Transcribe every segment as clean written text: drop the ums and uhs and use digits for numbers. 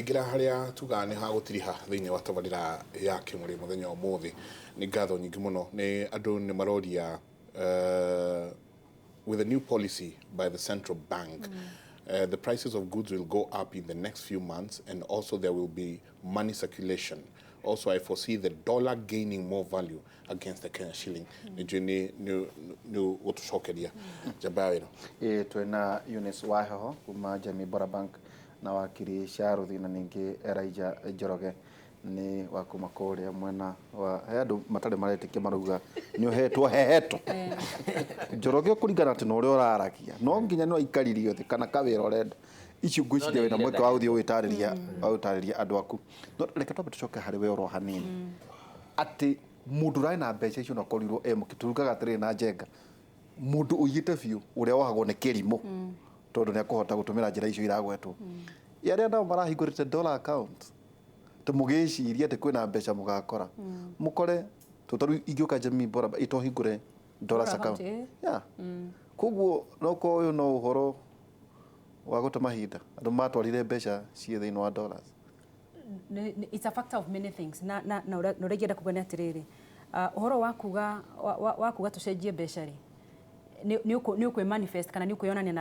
Tũkĩingĩra harĩa tugaga nĩ hagũtiriha thĩinĩ wa tabarĩra ya Kĩmũrĩ mũthenya wa ũmũthĩ, nĩ ngatho nyingĩ mũno nĩ andũ nĩ maroria with the new policy by the central bank, the prices of goods will go up in the next few months, and also there will be money circulation. Also, I foresee the dollar gaining more value against the Kenya shilling. Nĩ njũĩ nĩ gũtũcokeria njamba ya wĩra. Ĩ twĩna Eunice Waheho kuma Jamii Bora Bank na wakiri Sharuthi na ningĩ Elijah Njoroge nĩ wa kuma kũrĩa mwena wa he andũ matarĩ maretĩkia, marauga nĩ ũhetwo heheto Njoroge kũringana atĩ na ũrĩa ũraragia no nginya nĩ waikaririo thĩ kana kawĩra ũrenda icio. Ngwĩciria wĩna mweke wa gũthiĩ ũgĩtarĩria andũ aku, no reke twambe tũcoke harĩ we oro hanini, atĩ mũndũ ũrarĩ na mbeca icio na korirwo e mũkĩ turugaga atĩrĩrĩ na njenga mũndũ ũiyĩte biũ ũrĩa wohagwo nĩ kĩrimũ tondũ nĩ akũhota gũtũmĩra njĩra icio iragwetwo. Arĩa nao marahingũrĩte dollar account tũmũgĩciria atĩ kwĩna mbeca mũgakora mũkore tondũ ingĩũka Jamii Bora itohingũre dollars dollar account account, eh. Yeah, koguo no ũyũ no ũhoro wa gũte mahinda andũ matwarire mbeca ciĩ thĩinĩ wa dollars. It's a factor of many things, na ũrĩa ingĩenda kuga nĩ atĩrĩrĩ, ũhoro wa kuga wa kuga tũcenjie mbeca rĩ, nĩ ũkwĩ manifest kana nĩ ũkwĩyonania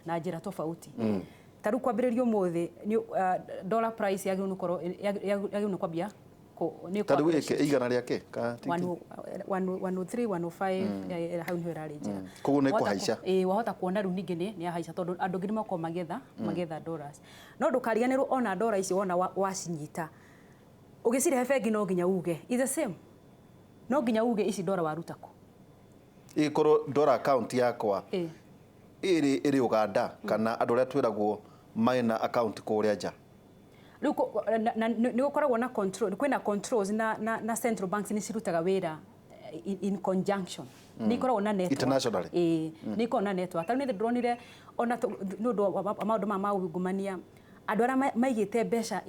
na njĩra tofauti. Ta rĩu kwambĩrĩria ũmũthĩ dollar price yagĩrĩirwo nĩ gũkorwo yagĩrĩirwo nĩ kwambia nĩ Ta rĩu kwambia ĩke igana rĩake ka 103, 105, hau nĩho ĩrarĩ njega. Koguo nĩ Wahota ĩkũhaica. Wahota kuona rĩu ningĩ nĩ yahaica tondũ andũ angĩ nĩ makorwo magĩetha dollars, no ndũkariganĩrwo ona dollar ici wona wacinyita ũgĩcirehe bengi no nginya uge is the same, no nginya uge ici dollar waruta kũ. Ĩkorwo dollar account yakwa ĩrĩ Uganda kana andũ arĩa twĩragwo mena account kũrĩa nja. Rĩu nĩ gũkoragwo na control, kwĩna controls na central banks nĩ cirutaga wĩra in conjunction, nĩ ikoragwo na network. Internationally. Ĩĩ, nĩ ikoragwo na network. Tarĩu nĩ ndĩronire ona nĩ ũndũ wa maũndũ maya ma ungumania, andũ arĩa maigĩte mbeca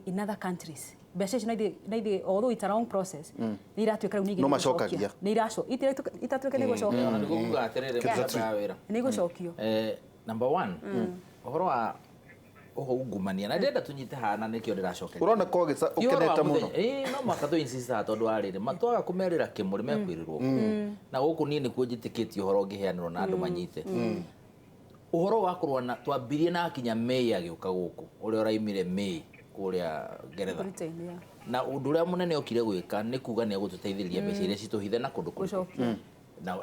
in other countries, mbeca icio na ithuĩ, although it's a long process, nĩ iratuĩka rĩu ningĩ No nĩ macokagia. igũcokio. Nĩ itatuĩka nĩ igũcokio. Ona nĩguo kuga atĩrĩrĩ, mũthemba ya wĩra. Nĩ igũcokio. Number one, ũhoro wa ũhungumania na ndĩrenda tũnyite haha na nĩkĩo ndĩracokeria. Ũroneka Ti ũhoro wa ũkenete mũno. Mũthenya. Ĩĩ, no mũhaka tũ insist haha tondũ wa rĩrĩ matwaga kũmerĩra kĩmũrĩ mekwĩrĩrwo na gũkũ niĩ nĩkuo njĩtĩkĩtie ũhoro ũngĩheanĩrwo na andũ manyite ũhoro wa kũrũa na twambirie na akinya May agĩũka gũkũ ũrĩa ũraimire May kũrĩa Ngeretha. Britain, yeah. Na ũndũ ũrĩa mũnene okire gwĩka nĩ kuga nĩ egũtũteithĩrĩria mbeca iria citũhithe na kũndũ kũrĩkũ? Gũcokia.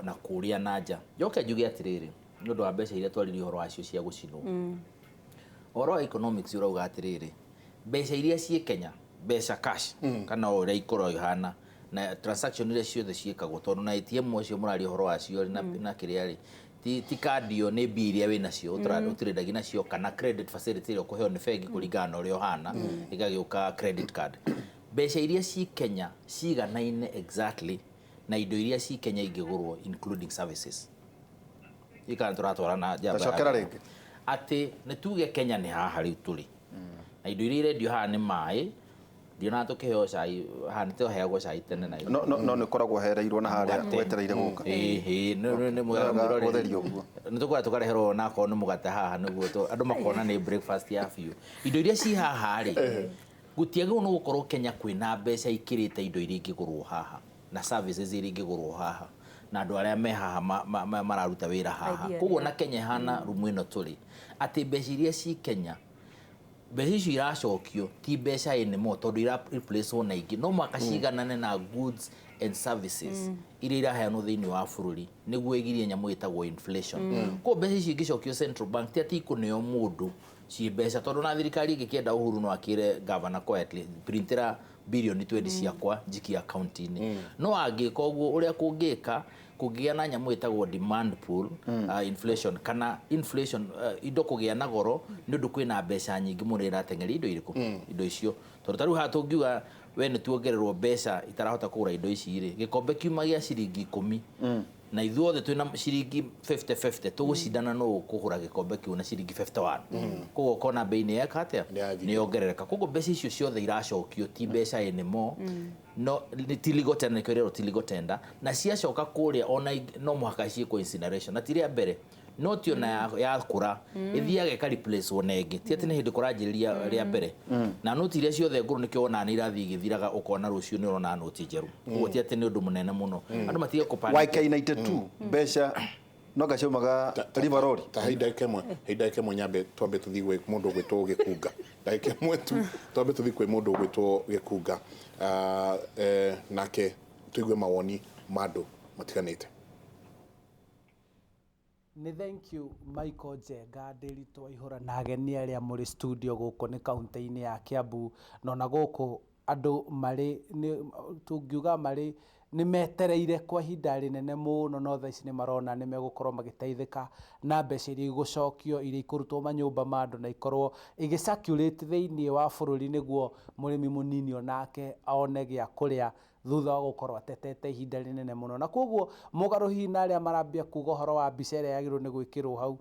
Na kũrĩa na nja. Njoke njuge atĩrĩrĩ, nĩ ũndũ wa mbeca iria twaririe ũhoro wacio cia gũcinwo, ũhoro wa economics ũrauga atĩrĩrĩ, mbeca iria ciĩ Kenya, mbeca cash kana o ũrĩa ikoragwo ihana na transaction iria ciothe ciĩkagwo, tondũ na ATM acio mũraria ũhoro wacio rĩ, na kĩrĩa rĩ, ti kandi ĩyo, nĩ mbia iria wĩ nacio ũtũrendagia nacio kana credit facility ĩrĩa ũkũheo nĩ bengi kũringana na ũrĩa ũhana ĩgagĩũka credit card. Mbeca iria ci Kenya ciganaine exactly na indo iria ci Kenya ingĩgũrwo, including services. Ikana tũratwarana njamba ya Tacokera wĩra. Rĩngĩ. Atĩ nĩ tuge Kenya nĩ haha rĩu tũrĩ na indo iria irendio haha nĩ maĩ, ndionaga tũkĩheo cai haha, nĩ twaheagwo cai tene na No nĩ ũkoragwo hereirwo na harĩa Mũgate. wetereire gũka. Ĩĩ, nĩ mwega Wega mwĩroreri. gũtheria ũguo. Nĩ tũkoragwo tũkareherwo na akorwo nĩ mũgate haha nĩguo andũ makona nĩ breakfast ya biũ. Indo iria ci haha rĩ, gũtiagĩrĩirwo nĩ gũkorwo Kenya kwĩna mbeca ikĩrĩte indo iria ingĩgũrwo haha na services iria ingĩgũrwo haha na andũ arĩa me haha mararuta wĩra haha. Ideally, koguo na Kenya ĩhana rumu ĩno tũrĩ, atĩ mbeca iria ci Kenya, mbeca icio iracokio ti mbeca anymore tondũ ira replace na ingĩ, no mũhaka ciganane na goods and services iria iraheanwo thĩinĩ wa bũrũri nĩguo ĩgirie nyamũ ĩtagwo inflation. Koguo mbeca icio ingĩcokio central bank ti atĩ ikũneo mũndũ ciĩ mbeca, tondũ na thirikari ĩngĩkĩenda Uhuru no akĩre governor quietly, printĩra birioni 20 ciakwa njikie akaunti-inĩ. No angĩka ũguo, ũrĩa kũngĩka kũngĩgĩa na nyamũ ĩtagwo demand pull inflation kana inflation, indo kũgĩa na goro nĩ ũndũ kwĩna mbeca nyingĩ mũno irateng'eria indo irĩkũ, indo icio, tondũ ta rĩu haha tũngiuga we nĩ tuongererwo mbeca itarahota kũgũra indo ici rĩ, gĩkombe kiuma gĩa ciringi 10 na ithuothe twĩna ciringi 50 50, tũgũcindana no kũgũra gĩkombe kĩu na ciringi 51. Koguo ũkona bei nĩ yeka atĩa? Nĩ yathiĩ. Nĩ yongerereka. Koguo mbeca icio ciothe iracokio ti mbeca anymore, no nĩ ti legal tender, nĩkĩo ĩrerwo ti legal tender, na ciacoka kũrĩa ona no mũhaka ciĩkwo incineration, na ti rĩa mbere. Noti ona yakũra ĩthiaga ĩka replace na ĩngĩ, ti atĩ nĩ hĩndĩ kũranjĩrĩria rĩa mbere. Na noti iria ciothe ngũrũ nĩkĩo wonaga nĩ irathiĩ igĩthiraga, ũkona rũciũ nĩ ũrona noti njerũ. Ũguo ti atĩ nĩ ũndũ mũnene mũno, andũ matige kũ YK92 mbeca no gaciumaga River. Ta hei ndagĩka ĩmwe, hei ndagĩka ĩmwe, nyambe twambe tũthiĩ gwĩ mũndũ ũgwĩtwo Gĩkunga. Ndagĩka ĩmwe tu, twambe tũthiĩ kwĩ mũndũ ũgwĩtwo Gĩkunga. Nake tũigue mawoni ma andũ matiganĩte. Nĩ thank you, Michael Njenga Ndĩritũ Waihũra na ageni arĩa mũrĩ studio. Gũkũ nĩ kaunti-inĩ ya Kiambu, na ona gũkũ andũ marĩ nĩ tũngiuga marĩ nĩ metereire kwa ihinda rĩnene mũno, no thaa ici nĩ marona nĩ megũkorwo magĩteithĩka na mbeca iria igũcokio, iria ikũrutwo manyũmba ma andũ na ikorwo igĩ circulate thĩinĩ wa bũrũri, nĩguo mũrĩmi mũnini onake one gĩa kũrĩa thutha wa gũkorwo atetete ihinda rĩnene mũno. Na koguo mũgarũ hihi na arĩa marambia kuga ũhoro wa mbica ĩrĩa yagĩrĩirwo nĩ gwĩkĩrwo hau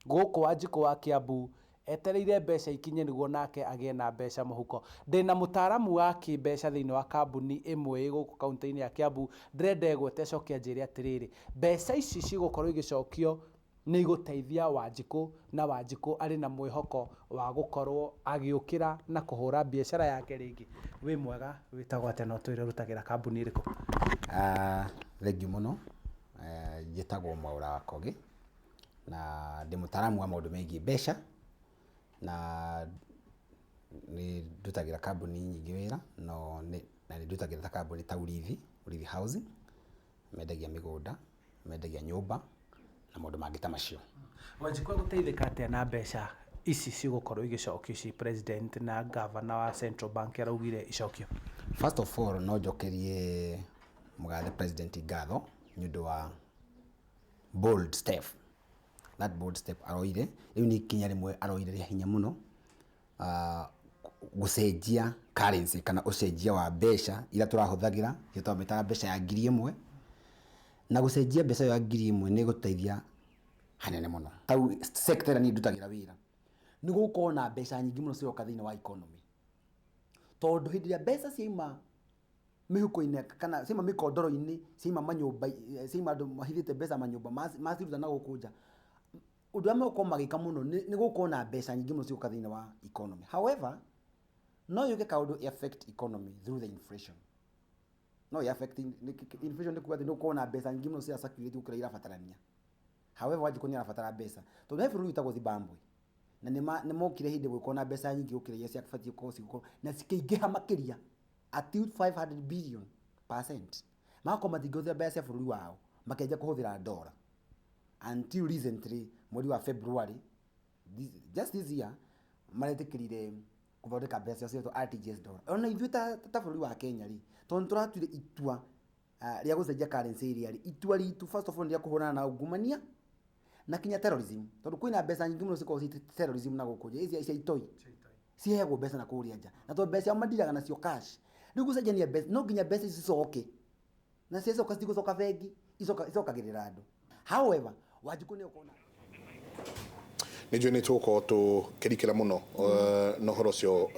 gũkũ, Wanjikũ wa Kiambu etereire mbeca ikinye nĩguo nake agĩe na mbeca mũhuko. Ndĩna mũtaaramu wa kĩmbeca thĩinĩ wa kambuni ĩmwe ĩ gũkũ kaunti-inĩ ya Kiambu. Ndĩrenda egwete acoke anjĩre atĩrĩrĩ, mbeca ici cigũkorwo igĩcokio nĩ igũteithia Wanjikũ, na Wanjikũ arĩ na mwĩhoko wa gũkorwo agĩũkĩra na kũhũra biacara yake rĩngĩ. Wĩ mwega, wĩtagwo atĩa na ũtwĩre ũrutagĩra kambuni ĩrĩkũ? Thengiũ mũno. Njĩtagwo Mwaũra wa Kogi na ndĩ mũtaaramu wa maũndũ megiĩ mbeca, na nĩ ndutagĩra kambuni nyingĩ wĩra, no na nĩ ndutagĩra ta kambuni ta Urithi, Urithi Housing, mendagia mĩgũnda, mendagia nyũmba na maũndũ mangĩ ta macio. Wanjikũ egũteithĩka atĩa na mbeca ici cigũkorwo igĩcokio, ici president na governor wa Central Bank araugire icokio? First of all, no njokerie mũgathe president ngatho nĩ ũndũ wa bold step, that bold step aroire. Rĩu nĩ ikinya rĩmwe aroire rĩa hinya mũno, gũcenjia currency kana ũcenjia wa mbeca iria tũrahũthagĩra, iria twamĩtaga mbeca ya 1000. Na gũcenjia mbeca ĩyo ya 1000 nĩ ĩgũteithia hanene mũno. Tau sector ĩrĩa niĩ ndutagĩra wĩra, nĩ gũgũkorwo na mbeca nyingĩ mũno ciroka thĩinĩ wa economy, tondũ hĩndĩ ĩrĩa mbeca ciaima mĩhuko-inĩ kana ciaima mĩkondoro-inĩ, ciaima manyũmba, ciaima andũ mahithĩte mbeca manyũmba, maciruta na gũkũ nja, ũndũ ũrĩa megũkorwo magĩka mũno nĩ gũkorwo na mbeca nyingĩ mũno cigũka thĩinĩ wa economy. However, no yũke kaũndũ affect economy through the inflation. No ĩ affect inflation, nĩ kuga atĩ nĩ gũkorwo na mbeca nyingĩ mũno cia circulate gũkĩra irabatarania. However, Wanjikũ nĩ arabatara mbeca, tondũ he bũrũri wĩtagwo Zimbabwe na nĩ mokire hĩndĩ gũgĩkorwo na mbeca nyingĩ gũkĩra iria ciabatiĩ gũkorwo cigũkorwo, na cikĩingĩha makĩria until 500 billion percent, magakorwo matingĩhũthĩra mbeca cia bũrũri wao, makĩanjia kũhũthĩra dollar until recently, mweri wa February just this year, maretĩkĩrire gũthondeka mbeca ciao ciretwo RTGS dollar. Ona ithuĩ ta bũrũri wa Kenya rĩ, tondũ nĩ tũratuire itua rĩa gũcenjia currency ĩrĩa rĩ, itua ritũ first of all nĩ rĩa kũhũrana na ungumania na kinya terrorism, tondũ kwĩna mbeca nyingĩ mũno cikoragwo ci terrorism na gũkũ nja, ici cia itoi ciheagwo mbeca na kũrĩa nja, na tondũ mbeca ciao mandiraga nacio cash. Rĩu gũcenjania mbeca, no nginya mbeca ici cicoke, na ciacoka citigũcoka bengi, icokagĩrĩra andũ. However, Wanjikũ nĩ ũkona Nĩ njũĩ nĩ tũgũkorwo tũkĩrikĩra mũno na ũhoro ũcio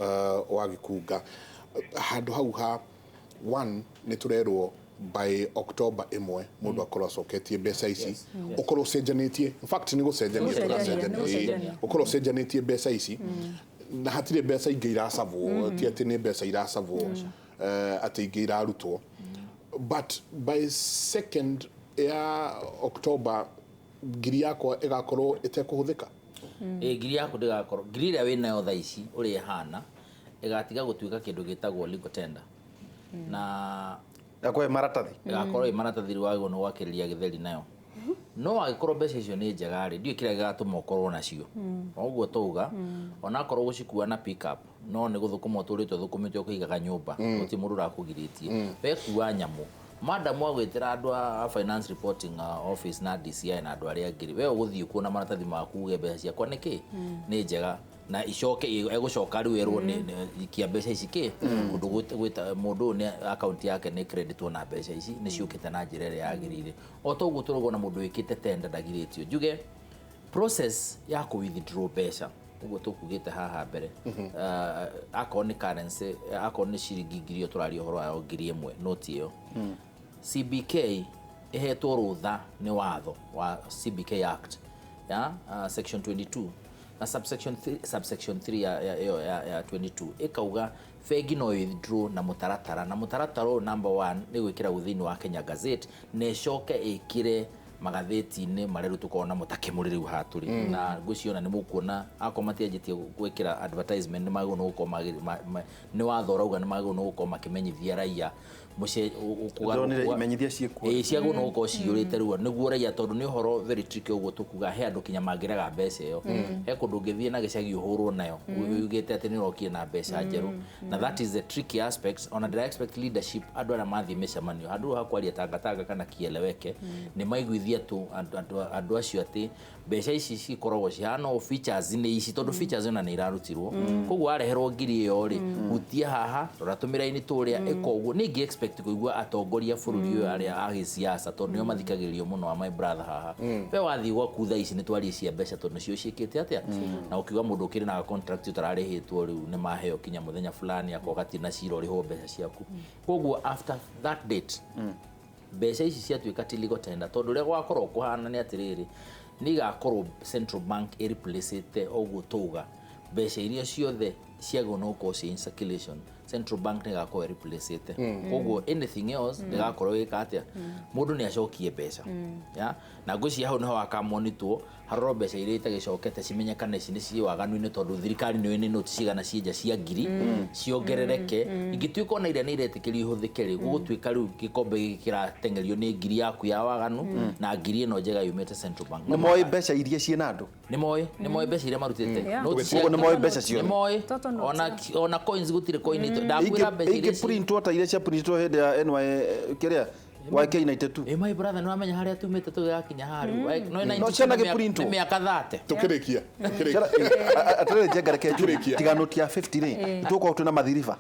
wa Gĩkunga handũ hau ha one. Nĩ tũrerwo by October 1 mũndũ akorwo acoketie mbeca ici, ũkorwo ũcenjanĩtie, in fact nĩ gũcenjania. Gũcenjania, tũracenjania. Nĩ gũcenjania. Ũkorwo ũcenjanĩtie mbeca ici, na hatirĩ mbeca ingĩ iracabwo. Ti atĩ nĩ mbeca iracabwo, atĩ ingĩ irarutwo, but by second ya October ngiri yakwa ĩgakorwo ĩtekũhũthĩka. Ĩ, ngiri yaku ndĩgakorwo, ngiri ĩrĩa wĩ nayo thaa ici ũrĩa ĩhana ĩgatiga gũtuĩka kĩndũ gĩtagwo legal tender na Yakoe maratathi. Ĩgakorwo ĩ maratathi. Rĩu wagĩrĩirwo nĩ gwakĩrĩria gĩtheri nayo, no angĩkorwo mbeca icio nĩ njega rĩ, ndiũĩ kĩrĩa gĩgatũma ũkorwo nacio. Ũguo tauga onakorwo gũcikua na pick up, no nĩ gũthũkũma ũtũrĩte ũthũkũmĩte ũkĩigaga nyũmba, gũtirĩ mũndũ ũrakũgirĩtie wekua nyamũ. Madam agwĩtĩra andũ a finance reporting office na DCI na andũ arĩa angĩ rĩ, we ũgũthiĩ kuo na maratathi maku uge mbeca ciakwa nĩ kĩ nĩ njega, na icoke egũcoka rĩu erwo nĩ ikia mbeca ici kĩ kũndũ gwĩta mũndũ ũyũ nĩ account yake nĩ creditwo, na mbeca ici nĩ ciũkĩte na njĩra ĩrĩa yagĩrĩire. O ta ũguo tũrauga, ona mũndũ wĩkĩte tender ndagirĩtio. Njuge process ya kũ withdraw mbeca, ũguo tũkugĩte haha mbere, akorwo nĩ currency, akorwo nĩ ciringi 1000 ĩyo tũraria ũhoro wayo, 1000 noti ĩyo, CBK ĩhetwo rũtha nĩ watho wa CBK Act. ya section 22 na subsection 3, subsection 3 ya 22 ĩkauga bengi no withdraw na mũtaratara, na mũtaratara ũyũ number 1 nĩ gwĩkĩra thĩinĩ wa Kenya Gazette na ĩcoke ĩkĩre magathĩti-inĩ marĩa rĩu tũkoragwo namo ta Kĩmũrĩ rĩu haha tũrĩ, na ngwĩciria nĩ mũkuona akorwo matianjĩtie gwĩkĩra advertisement nĩ magĩrĩirwo nĩ gũkorwo nĩ watho ũrauga nĩ magĩrĩirwo nĩ gũkorwo makĩmenyithia raia Ndonire imenyithia ciĩkuo. Ĩĩ, ciagĩrĩirwo nĩ gũkorwo ciyũrĩte rĩu nĩguo raia, tondũ nĩ ũhoro very tricky ũguo tũkuga he andũ kinya mangĩrega mbeca ĩyo, he kũndũ ũngĩthiĩ na gĩcagi ũhũrwo nayo ugĩte atĩ nĩ ũrokire na mbeca njerũ, na that is the tricky aspect. Ona ndĩra expect leadership andũ arĩa mathiĩ mĩcemanio handũ rĩu ha kwaria tangatanga kana kieleweke nĩ maiguithia tu andũ acio atĩ mbeca ici cikoragwo cihana ũũ, features nĩ ici, tondũ features ona nĩ irarutirwo, koguo wareherwo ngiri ĩyo rĩ, hutia haha rora tũmĩraini tũrĩa ĩka ũguo. Nĩ ingĩ expect kũigua atongoria bũrũri ũyũ arĩa a gĩsiasa, tondũ nĩo mathikagĩrĩrio mũno a my brother haha, we wathiĩ gwaku thaa ici nĩ twarie cia mbeca tondũ nĩcio ciĩkĩte atĩa, na ũkiuga mũndũ ũkĩrĩ na contract ũtararĩhĩtwo rĩu nĩ maheo kinya mũthenya fulani akorwo gatirĩ na cira ũrĩhwo mbeca ciaku, koguo after that date mbeca ici ciatuĩka ti legal tender, tondũ ũrĩa gwakorwo kũhana nĩ atĩrĩrĩ, nĩ igakorwo central bank ĩreplaceĩte ũguo tauga mbeca iria ciothe ciagĩrĩirwo nĩ gũkorwo ci in circulation, central bank nĩ ĩgakorwo ĩreplaceĩte, koguo anything else ndĩgakorwo ĩgĩka atĩa, mũndũ nĩ acokie mbeca ya na ngwĩciria hau nĩho hakamonitwo harorwo mbeca iria itagĩcokete cimenyekane ici nĩ ciĩ waganu-inĩ, tondũ thirikari nĩyo nĩ noti cigana cienja cia ngiri ciongerereke, ingĩtuĩka ona iria nĩ iretĩkĩrio ihũthĩke rĩ, gũgũtuĩka rĩu gĩkombe gĩkĩ kĩrateng'erio nĩ ngiri yaku ya waganu na ngiri ĩno njega yumĩte central bank. Nĩ moĩ mbeca iria ciĩna andũ, nĩ moĩ mbeca iria marutĩte, koguo nĩ moĩ mbeca ciothe, nĩ moĩ ona coins gũtirĩ coin ndakwĩra mbeca iria ingĩ ta iria cia printwo hĩndĩ ya NY kĩrĩa YK92. Ĩ my brother, nĩ wamenya harĩa tumĩte tũgĩgakinya haha rĩu. No ciana gĩprintwo. Nĩ mĩaka 30. Tũkĩrĩkia. Atĩrĩrĩ njenga reke njuge tiga noti ya 50 rĩ, tũgũkorwo twĩna mathiriba.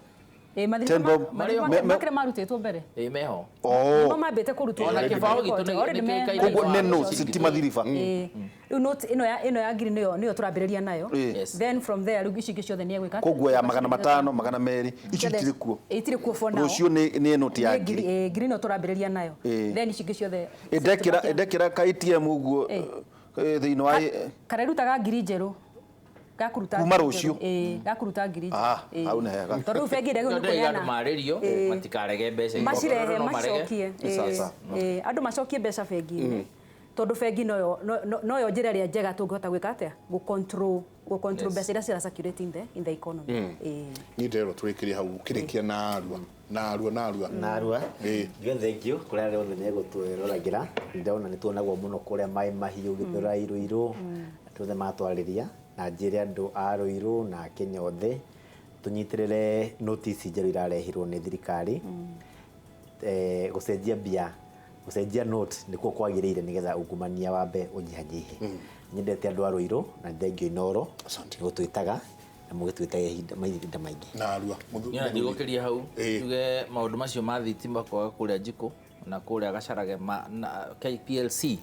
Ĩ mathiriba makĩrĩa marutĩtwo mbere. Ĩ meho. Nĩmo mambĩte kũrutwo. Ona kĩbaũ gitũ nĩ kĩũĩkaine. Koguo nĩ notes ti mathiriba. Rĩu note ĩno ya ngiri nĩyo tũrambĩrĩria nayo. Then from there rĩu ici ingĩ ciothe nĩ egwĩka. Koguo ya 500, 200 icio itirĩ kuo. Itirĩ kuo for now. Rũciũ nĩ note ya ngiri. Ngiri nĩyo tũrambĩrĩria nayo. Then ici ingĩ ciothe. Ĩndekĩra ka ATM ũguo thĩinĩ wa karerutaga ngiri njerũ. Gakuruta kuma rũciũ. Gakuruta ngiri njerũ. Hau nĩ hega. Tondũ rĩu bengi ĩrĩa nĩ kũneana. Andũ marĩrio matikarege mbeca icio. Macirehe macokie. Andũ macokie mbeca bengi-inĩ. Tondũ bengi noyo njĩra ĩrĩa njega tũngĩhota gwĩka atĩa, gũ control mbeca iria cira circulate in the economy. Niĩ ndĩrerwo tũrĩkĩrie hau ũkĩrĩkia na arua na arua na arua na arua. Njuge thank you kũrĩa arĩa othe megũtwĩroragĩra, ndĩrona nĩ tuonagwo mũno kũrĩa Maĩ Mahiũ, Gĩthũrai, Ruiru, andũ othe matwarĩria, na njĩre andũ a Ruiru na Kenya othe tũnyitĩrĩre notice njerũ irarehirwo nĩ thirikari, gũcenjia mbia, gũcenjia note nĩkuo kwagĩrĩire nĩgetha ungumania wambe ũnyihanyihe. Nyendete andũ a Ruiru na thank you Inooro nĩ gũtwĩtaga na mũgĩtwĩtaga mahinda maingĩ. Na arua. Niĩ ndigũkĩria hau njuge maũndũ macio ma thitima kwaga kũrĩa Njikũ na kũrĩa Gacarage na KPLC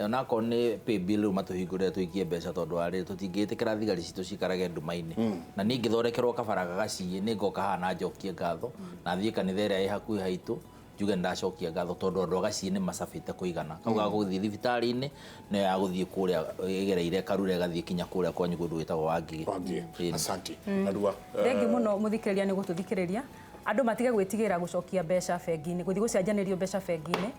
onakorwo nĩ pay bill rĩu matũhingũrĩre tũikie mbeca, tondũ arĩ tũtingĩtĩkĩra thigari citũ cikarage nduma-inĩ, na niĩ ngĩthondekerwo kabara gagaciĩ nĩ ngoka haha na njokie ngatho na thiĩ kanitha ĩrĩa ĩ hakuhĩ haitũ njuge nĩndacokia ngatho, tondũ andũ a Gaciĩ nĩ macabĩte kũigana kau ga gũthiĩ thibitarĩ-inĩ nĩyo ya gũthiĩ kũrĩa ĩgereire Karura ĩgathiĩ kinya kũrĩa kwanyu kũndũ gwĩtagwo Wangigĩ. Asante. Arua. Thengiũ mũno mũthikĩrĩria nĩ gũtũthikĩrĩria. Andũ matige gwĩtigĩra gũcokia mbeca bengi-inĩ, gũthiĩ gũcenjanĩrio mbeca bengi-inĩ,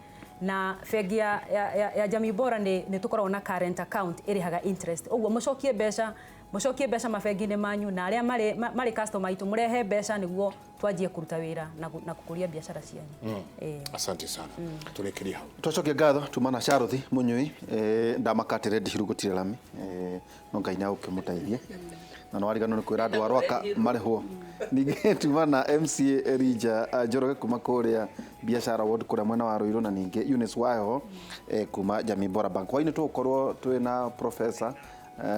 na bengi ya Jamii Bora nĩ tũkoragwo na current account ĩrĩhaga interest, ũguo mũcokie mbeca mabengi-inĩ manyu, na arĩa marĩ customer aitũ mũrehe mbeca nĩguo twanjie kũruta wĩra na gũkũria biacara cianyu. Asante sana. Tũrĩkĩrie hau. Twacokia ngatho tuma na Charothy Munyui, ndamakatĩre ndihiru gũtirĩ lami, no Ngai nĩ agũkĩmũteithie na nĩ wariganĩrwo nĩ kwĩra andũ a Rwaka marĩhwo. Ningĩ tuma na MCA Elijah Njoroge kuma kũrĩa Biashara Ward kũrĩa mwena wa Ruiru, na ningĩ Eunice Waheho kuma Jamii Bora Bank. Hwaĩ-inĩ tũgũkorwo twĩna Professor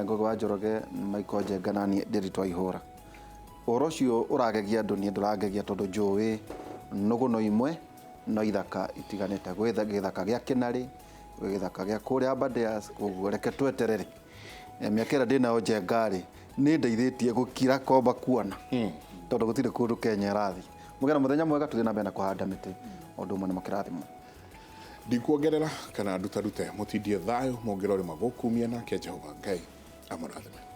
Ngugi wa Njoroge, Michael Njenga na niĩ Ndiritu Waihũra. Ũhoro ũcio ũragegia andũ, niĩ ndũrangegia tondũ njũĩ nũgũ no imwe no ithaka itiganĩte, gwĩ gĩthaka gĩa Kĩnarĩ, gwĩ gĩthaka gĩa kũrĩa Aberdares, koguo reke tweterere. Mĩaka ĩrĩa ndĩnayo Njenga rĩ, nĩ ndeithĩtie gũkira komba kuona tondũ gũtirĩ kũndũ Kenya ĩrathiĩ. Mũgĩe na mũthenya mwega, tũthiĩ na mbere na kũhanda mĩtĩ o ũndũ ũmwe na makĩrathimwo. Ndikuongerera kana ndutarute, mũtindie thayũ mũngĩrorĩma gũkumia, nake Jehova Ngai amũrathime.